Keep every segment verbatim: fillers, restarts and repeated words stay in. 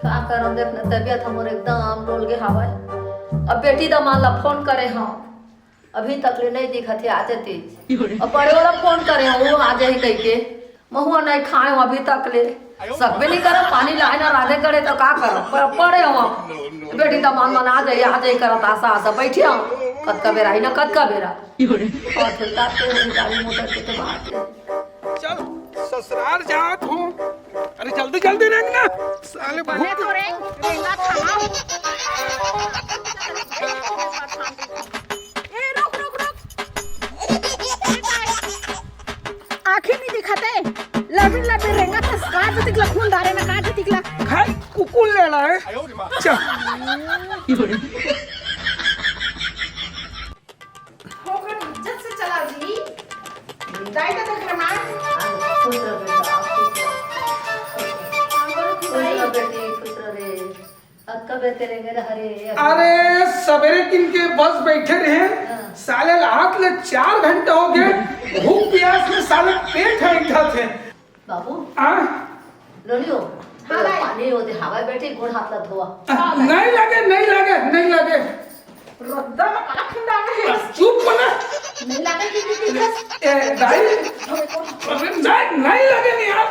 का करम, देख ना, तबीयत हमर एकदम डोल गे हावय। अब बेटी दमाद ला फोन करे हंव, अभी तक ले नइ दिखत हे, आ जाते। अब बड़े वाला फोन करे हंव, वो आ जाही कहिके। महूं नइ खाए हंव अभी तक ले। सकबे नइ करव, पानी लाए ना रांधे करे त का करव? पर पड़े हंव। बेटी दमाद मन आ जाही, आ जाही करत आसा आसा बइठे हंव। कतका बेरा ही ना, कतका बेरा। और फिर का, गाड़ी मोटर के तो बात है। चल, ससुराल जात हूँ। अरे जल्दी जल्दी रेंग ना, साले भूत। तो रेंग, रेंगा था। ए, रुक, रुक, रुक। आँखी नहीं दिखाते, लबिर लबिर रेंगा था, का जतिक ला खून डारे ना, का जतिक ला। खाई कुकुर ले रहा है। चल। होकर इज्जत से चला जी। दाई का देख रहा है। खुश रह बेटा, खुश रह। खुश रह बेटी, खुश रह रे। अब कब तेरे घर हरे? अरे, सवेरे किन के बस बैठे रहे, हाँ। साले रात ले चार घंटा हो गए, भूख प्यास में साले पेट है इठा थे। बाबू। हाँ? नोनी हो। हाँ, दाई। पानी होते हवा बैठी, गोड़ हाथ ला धोआ। आ, नहीं लगे, नहीं लगे, नहीं लगे। रद्दा में काला खंडा है। चुप बना। नहीं लगे कि, कि, कि, कि। ए, दाई। अरे, नहीं, नहीं लगे नहीं यार।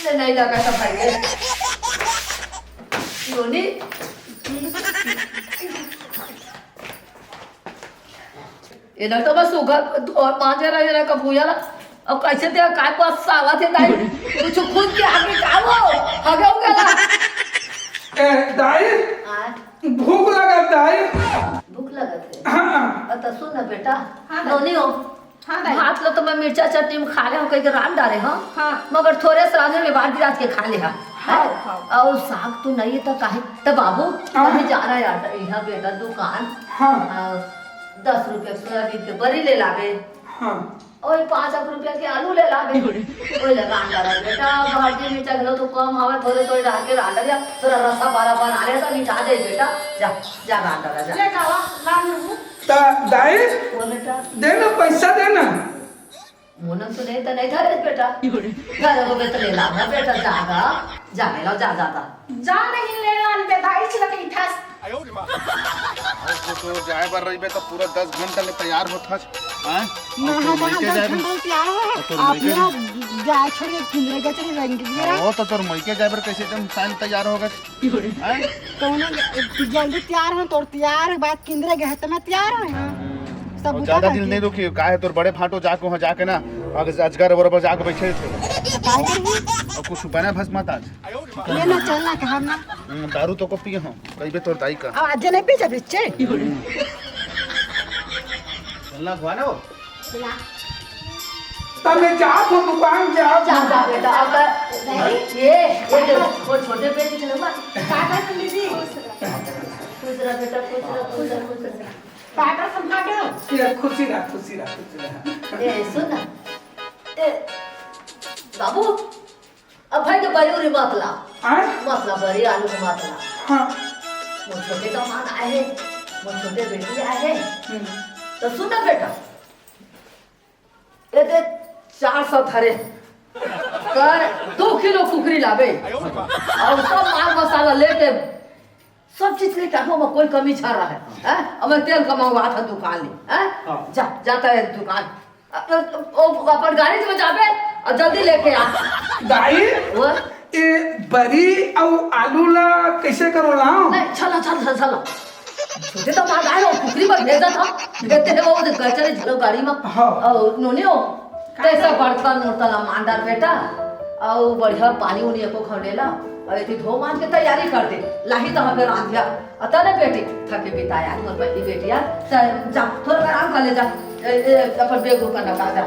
नहीं, नहीं लगा था भाई। नोनी। एला तो बस सुग्घर धोर मांजे रहे, एला का भूया ला। अब कैसे ते काय पछतावत हे दाई? कुछ खुद के आगे का हो? हगे हो गला। ए, दाई, आय। भूख लगा दाई। भूख लगत हे? हाँ। अ, त सुन ना बेटा, हाँ, दाई। नोनी हो। हाँ, दाई। भात ला तो मैं मिर्चा चटनी में खा ले हंव, कहिके रांध डारे हंव। हाँ। मगर थोरे से रांधे में बार दी रात के खा ले हंव। हाँ, हैं? हाँ। अउ साग तो नहीं त काहे? त बाबू, हाँ। कहीं जा रहा यार, इहाँ बेटा दुकान। हाँ। अ, दस रुपया के सोयाबीन के बरी ले लाबे। हाँ। अउ पाँच एक रुपया के आलू ले लाबे। ओए ले रांध डारा बेटा, भाजी मिर्चा घलो तो कम हवे, थोरे थोरे डार के रांध डारा, थोरा रसा बारा बना ले त मिटा दे बेटा। जा, जा रांध डारा, जा। ले कावा, रांध लूँ। त दाई, वो बेटा। दे ना, पैसा दे ना। मोनन तो नहीं तो नहीं धरे बेटा। घर होबे तो ले लाव ना बेटा, जागा, जागे लो, जा, जा, जा। जा नहीं ले लान बे, दाई से लगे इठास। अउ कुछ जाए बर रहिबे तो पूरा दस घंटा ले तैयार होत हस। हैं? ना, अउ तोर हाँ, मइके दस जाए बर, घंटा ले तैयार हो। अउ तोर आप मइके ना जाए छोड़ के किंदरे गए चले जाएंगे, हाँ, वो तो तोर मइके जाए बर कैसे एकदम शांत तैयार हो गए। हैं? कौनो ज-, जल्दी तैयार हो, तोर तैयार हो, बात किंदरे गए त मैं तैयार हो, हाँ। सब अउ बुता ज्यादा दिन नहीं रुकी, काहे तोर बड़े फाटो जाके वहाँ जाके ना, अगर अजगर बरोबर जाके बैठे थे। काहे करबू? अउ कुछ बना भस मत आज। ये ना चलना कहा ना। हम्म, दारू तो को पिए हो, कहिबे तोर दाई का। अब आज नहीं पी जा बिच्चे। चलना हुआ ना वो। त मैं जात हूँ दुकान, जात जा, हूँ। जा बेटा, अब नहीं। ये, ये जो वो छोटे पे दिख रहा है। काका सुन लीजिए। खुश रह बेटा, खुश रह, खुश रह, खुश रह। काका संभाल के। ये खुशी रहा, खुशी रहा, खुशी रहा। ए, सुन ना। ए, बाबू, अब भाई के बरी उरी मत ला। आय? मत ला बरी, आलू के मत ला। हाँ। मोर छोटे दामाद आए हे, मोर छोटे बेटी आए हे। हम्म। त सुन ना बेटा, ए दे चार सौ धरे, कर दो किलो कुकरी लाबे, अउ सब माल मसाला लेके सब चीज के टाको में कोई कमी झन रहे, हैं? अब मैं तेल का मंगवात हंव दुकान ले, हैं? हाँ। जा, जाता है दुकान। अ, अ, ओ, अपन गाड़ी में जाबे अउ जल्दी लेके आ। दाई, वो? ए बरी अउ आलू ला कैसे करो लाओ? नहीं, चला, चला, चला, चला। छोटे दामाद आए हो, कुकरी बर भेजत हंव, भेजते हे वो गचरे झलो गाड़ी में। हाँ। अउ नोनी हो, कैसा बर्तन उर्तन ला मांज डार बेटा, अउ बढ़िया पानी उनी एको घंव ले ला, अउ एती धो मांज के तैयारी कर दे, लाही त हमें रांधिया। अतने बेटी, थके बिताया, मोर पहली बेटिया, त जा, थोड़ा आराम कर ले जा, ए, ए, अपन बेग उग कर रखा जा।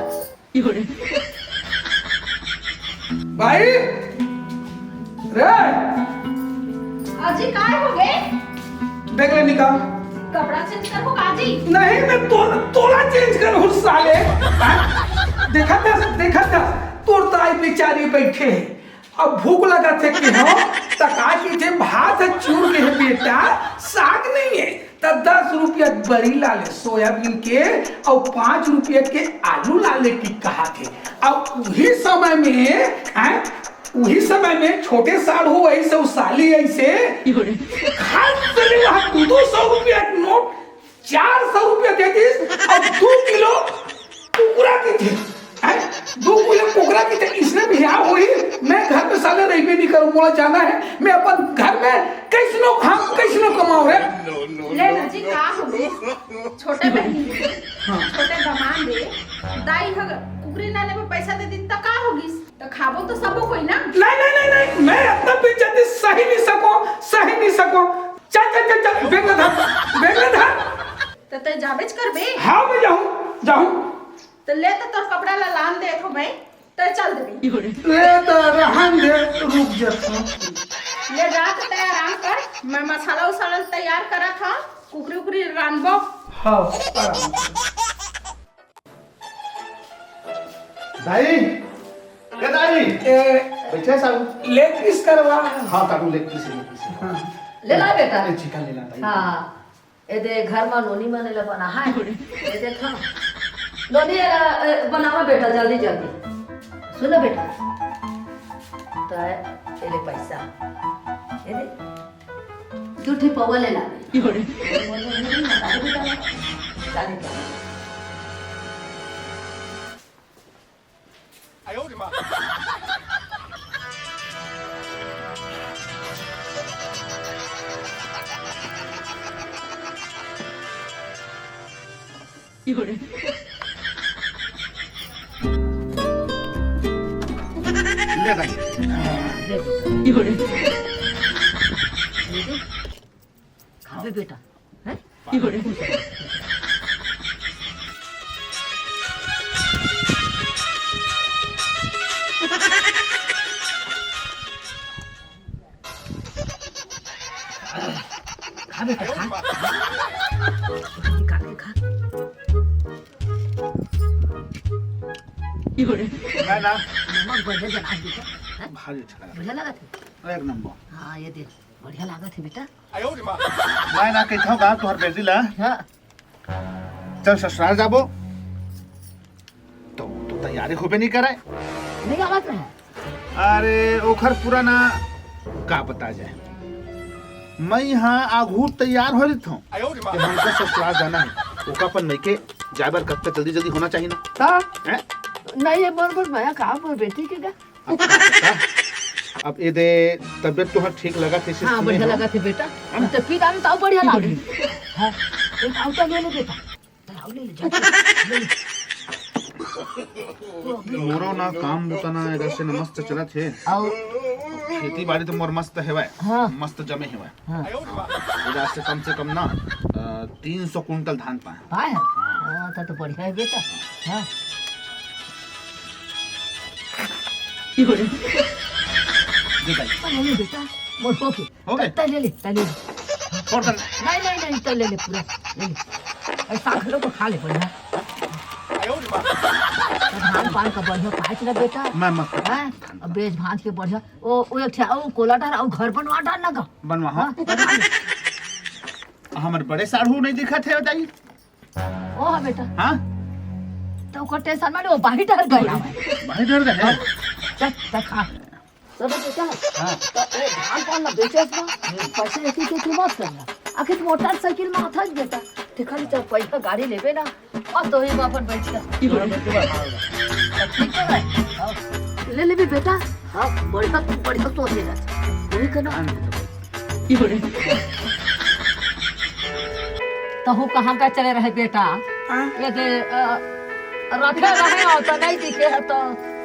भाई, रे। अजी, काय हो गे? बैग ले निकाल। कपड़ा चेंज करबो का जी? नहीं, मैं तो, तोला चेंज करहूँ साले। हाँ? देखा था, देखा था, तोर दाई बेचारी बैठे हे। अब भूख लगत हे कि हम, त का कहिथे, भात ह चूर गे हे बेटा, साग नहीं हे। त दस रुपया के बरी ला ले सोयाबीन के, अउ पाँच रुपया के आलू ला ले कि कहाथे। अउ उही समय में, हैं, उही समय में छोटे साढ़ू ऐसे, उ साली ऐसे, खास से वहाँ दू दू सौ रुपया के नोट, चार सौ रुपया दे दिस अउ दू किलो कुकरा के थे। हैं? दू किलो कुकरा के थे, इसने भी यहाँ हुई, मैं घर में साले रहिबे नहीं करूँ, मोला जाना है, मैं अपन घर में कैसनो खाऊं, कैसनो कमाऊं रे। ले ना जी, का हो गइस? छोटे बहिनी, हाँ। छोटे दमांद रे, दाई ह कुकरी लाने में पैसा दे दिन त का हो गइस? त खाबो तो सबो कोई ना। नहीं, नहीं, नहीं, नहीं, मैं इतना बेइज्जती सही नहीं सको, सही नहीं सको। चल, चल, चल, चल, बेग ला धर, बेग ला धर। त तै जाबेच करबे? हाँ, मैं जाऊँ, जाऊँ। त ले त तोर कपड़ा ला लान देथों मैं, तै चल देबे। ले त रहन दे, रुक जाथों। ले जा त तै आराम कर, मैं मसाला उसाला तैयार करत हँव, कुकरी उकरी रांधबो। हाँ, आराम कर। दाई, ए दाई, ए, बइठे साहू। लेग पीस करवा। हाँ, तारू लेग पीस, लेग पीस। हाँ। ले ला बेटा। ए, चिकन ले ला दाई। हाँ। ए दे घर मा नोनी मन ला बना है। ए दे खा। नोनी ला, ए, बनावा बेटा, जल्दी, जल्दी। सुन ना बेटा। त ए ले पैसा। ए दे। दू ठी पौवा ले ला। ले भाई। खाबे बेटा, हैं? खा बेटा, खा। खा, खा। मैं ना नमक बढ़िया जना है बेटा, हैं? भारी अच्छा लगा। बढ़िया लगा था? एक नंबर। हाँ, ये दे, बढ़िया लगा था बेटा। मैं ना कहता हूँ, तुहर बेटी ला। हाँ। चल ससुराल जाबो, तो, तो तैयारी होबे नहीं करे। नहीं आवत रहे। अरे, ओखर पूरा ना का बता जाए। मैं यहाँ आघू तैयार हो रही हूँ कि हमका ससुराल जाना है। ओका अपन मइके जाए बर कब तक जल्दी जल्दी होना चाहिए ना? हाँ। हैं? नहीं, ये बोल, बोल, मैं कहा बोल बेटी के गा? अब का पता? अब ए दे, तबियत तोहर ठीक लगत हे, हाँ, बढ़िया लगत हे बेटा। है ना? तो पी डाल, तो बढ़िया लागे। हाँ, एक आउटा ले ले बेटा। तो आउ ले ले, जा, ले ले। मोरो ना काम बुता ना एदा से न मस्त चलत हे। आओ। खेती बाड़ी तो मोर मस्त हेवय। हाँ। मस्त जमे हेवय। हाँ। एदा से कम से कम ना, अ, तीन सौ कुंटल धान पाए। पाए? हाँ। हाँ, तो, तो बढ़िया है बेटा। हाँ। दे भाई। अरे बेटा, मोर हो गए। हो गए? तै ले ले, तै ले ले। छोड़ दे। नहीं, नहीं, नहीं, तै ले ले पूरा, ले ले। अरे साग घलो को खा ले बढ़िया। तो धान पान का बढ़िया पाँच ना बेटा। मैं मत कर। हाँ? अब बेच भांज के बढ़िया। ओ, ओ एक ठे, ओ कोला डार, ओ घर बनवा डार ना का। बनवा, हाँ। हाँ, बनवा ले। हमर बड़े साढ़ू नहीं दिखत हे, बताई। ओ हाँ बेटा। हाँ? तो ओकर टेंशन में वो बाहर डर गए हवे। बाहर डर गए? हाँ। चल, चल खा। सब बेटा। हाँ। तो ए धान पान ना बेचे ना, पैसे एक एक के मत करना। आखिर मोटरसाइकिल में आता है बेटा। ते खाली जब पैसा गाड़ी लेबे ना, और तो ही अपन बैठ जा। हाँ, बेटा। ठीक तो है। हाँ। ले लेबे बेटा। हाँ, बढ़िया, बढ़िया सोचे ना। वही करना। हाँ, बेटा। तहू कहाँ का चले रहे बेटा? हाँ? ये दे, अ, रखे रहे हो तो नहीं दिखे है तो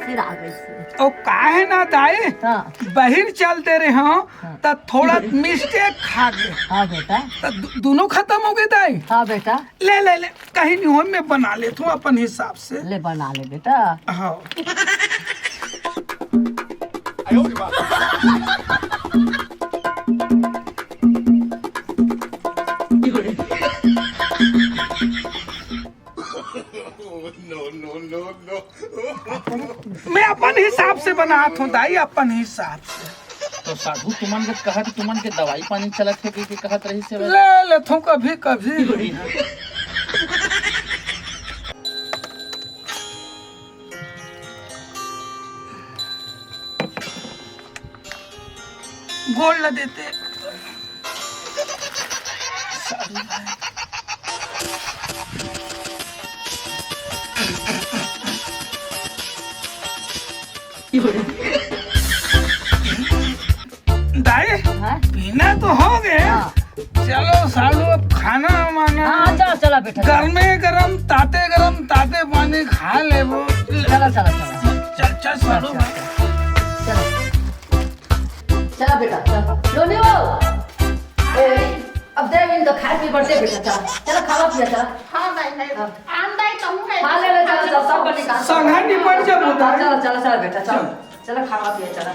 फिर आ गई थी। ओ काहे ना दाई? हाँ। बहिर चल दे रहे हो हाँ। तो थोड़ा मिस्टेक खा गए। हाँ बेटा। तो दु-, दोनों खत्म हो गए दाई? हाँ बेटा। ले, ले, ले, कहीं नहीं हो, मैं बना लेता हूँ अपन हिसाब से। ले बना ले बेटा। हाँ। मैं अपन हिसाब से बनात हूँ दाई, अपन हिसाब से। तो साढ़ू तुमन के कहत, तुमन के दवाई पानी चलत हे कि, कि कहत रहिस हे? ले लेथों कभी कभी। जी हाँ। गोड़ ल देते। दाई, हाँ? पीना तो हो गया। हाँ। चलो साढ़ू, अब खाना वाना। हाँ, चलो, चलो बेटा। गरमे गरम, ताते गरम, ताते पानी खा लेबो। चलो, चलो, चलो। चल, चल, साढ़ू। चलो। चला बेटा, चला। लोनी हो। ए, अब दे इनका खाए पी बढ़ते बेटा, चला। चला, खावा पिया, चला। हाँ, दाई, दाई। हाँ। आन दाई, कहूँ है। हाँ, ले, ले, चला, चला, सब बने का। संघा निपट जब होता है। चला, चला, चला बेटा, चला। चल। चला, खावा पिया, चला।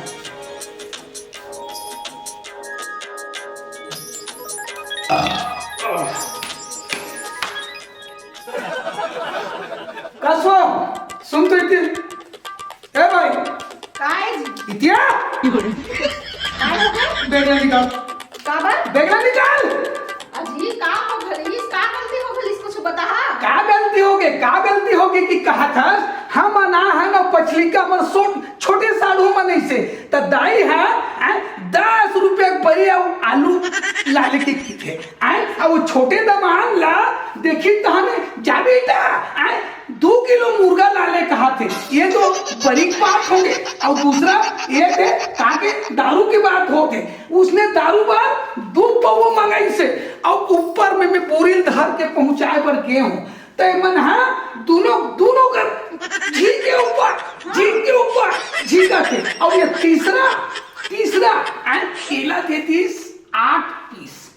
कसो, सुन तो इतनी। ए भाई। काय जी? इतिया? काय हो गए? बेगला निकाल। का बात? बेगला निकाल। अजी, का हो गइस? का गलती हो गइस? कुछ बताहा? का गलती हो गई? का गलती हो गई कि कहा था, हम अना है ना पछली का हमर सो-, छोटे साढ़ू मनई से। त दाई है, हैं, दस रुपया के बरी अउ आलू लाले के किथे। आय, अब वो छोटे दमान ला देखी तहने, "जा बेटा, आय, दू किलो मुर्गा लाले कहा थे।" ये तो बड़ी बात हो गई। और दूसरा ये थे, ताकि दारू की बात हो गई, उसने दारू बार दू पौवा मंगाई से, और ऊपर में मैं बोरी धर के पहुंचाए पर गए हूँ। तो ये मन, हाँ, दोनों, दोनों का जी के ऊपर, जी के ऊपर, जी का थे। और ये तीसरा, तीसरा, आय, केला थे तीस, आठ पीस।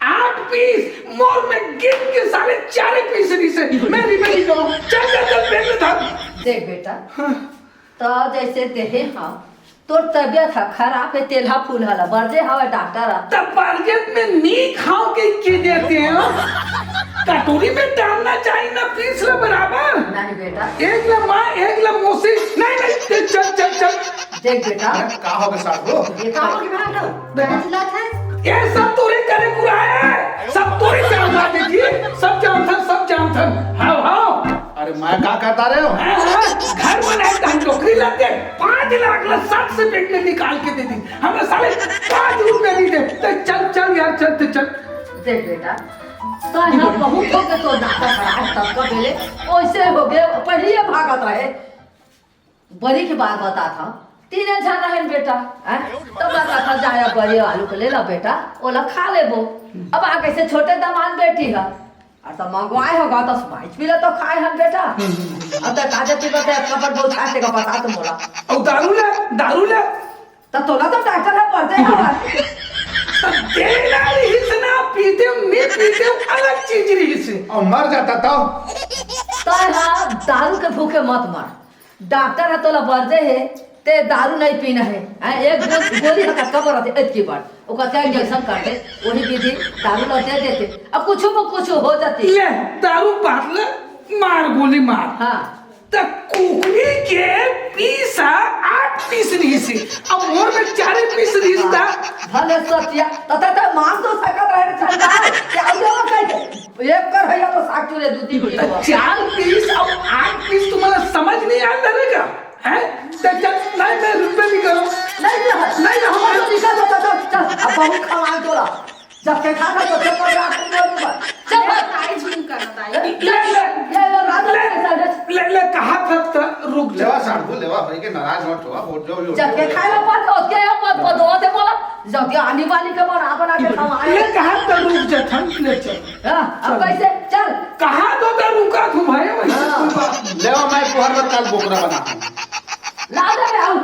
आठ पीस, मोर में गिन के साले चारे पीस रहिसे। मैं रिपेयरिंग करूँ। चल, चल, चल, बैग में धर। देख बेटा, हाँ। तो जैसे देहे हाँ, तोर तबियत ह खराब है, तेलहा फूलहा ला, बरजे हवा डॉक्टर ह। तब बरजे में नी खाओ के, के देते हैं? कटोरी में डालना चाहिए ना, पीस ला बराबर। नहीं बेटा। एक ला माँ, एक ला मौसी। नहीं, नहीं, चल, चल, चल, चल। देख बेटा। अरे, का हो गया साहब? ये का हो गया भाई? क्या चिल्लात है? ये सब तोरे करे बुराया है, सब तोरे से आवाज देती, सब जानथन, सब जानथन। हाँ, हाँ। अरे मैं का करता रहे हो? हाँ, हाँ, घर बनाए त हम नौकरी लग गए, पाँच लाख ला सट से पेट में निकाल के दे दी, हमरा साले पाँच रुपया नहीं दे। ते चल, चल यार, चल, ते चल। देख बेटा, तो यहाँ बहुत हो गए तो दादा खराब तब का बेले, ओइसे हो गए, पहले भागत रहे। बरी के बात बतात हव, तीने झन रहेन बेटा, हैं? तब बतात हव, "जा या बरी आलू के ले ला बेटा, ओला खा लेबो।" अब आ कैसे छोटे दमान बेटी ह, अउ त मंगवाए होगा त बाईस पीला तो खाए हन बेटा। अब त ताजा पीबा त कपड़ बोल खाते का बता तो मोला। अउ दारू ले, दारू ले। त तोला तो डॉक्टर ह पड़ते हवा। त देना रहिस ना, पीते, नहीं पीते, अलग चीज रहिस। अउ मर जाता तो? तय ह दारू के भूखे मत मर। डॉक्टर ह तोला बरजे हे, ते दारू नहीं पीना है। हैं, एक गो-, गोली ह कतका बरत हे, इतकी बड़। ओकर क्या इंजेक्शन करते, वही विधि दारू ल दे देते। अब कुछ में कुछ हो जाती। ले, दारू बात ले, मार गोली मार। हाँ। त कुकरी के पीस ह आठ पीस रहिस हे, अब मोर में चारे पीस रहिस त। भले सतिया, त, त, त मांस तो सकत रहे छंटा, क्या हो गया कह के? एक कर भैया तो साग चूरे दू तीन किलो। चार पीस और आठ पीस तुम्हारा समझ नहीं आता रहेगा, हैं? चल, चल, नहीं, मैं रुपये नहीं करूँ। नहीं, नहीं, नहीं, हमारे तो निकल जाता, चल, चल, अब बहुत खवाल तोला। जब के खा खा, जब के पकड़ा, तुम बोल दूंगा। चल, भाई। ताई झुम करना, ताई। ले, ले, ले, ले, राजा ले, के साथ। ले, ले, कहा था, था, रुक जा। लेवा साढ़ू, लेवा, भाई के नाराज मत हुआ, हो, जो, जो, जब के जो। खाए ला पात, उसके यहाँ मत पदो, ते बोला, जब के आनी बानी के बना, बना के खवाए। ले, कहा था, रुक जा, ठंड ले चल। हाँ, अब चल। कैसे? चल। कहा तो था, रुका तू भाई, वैसे हाँ। कोई बात नहीं। लेवा, मैं तुहर बर काल बोकरा बना हूँ। ला दे रे, हम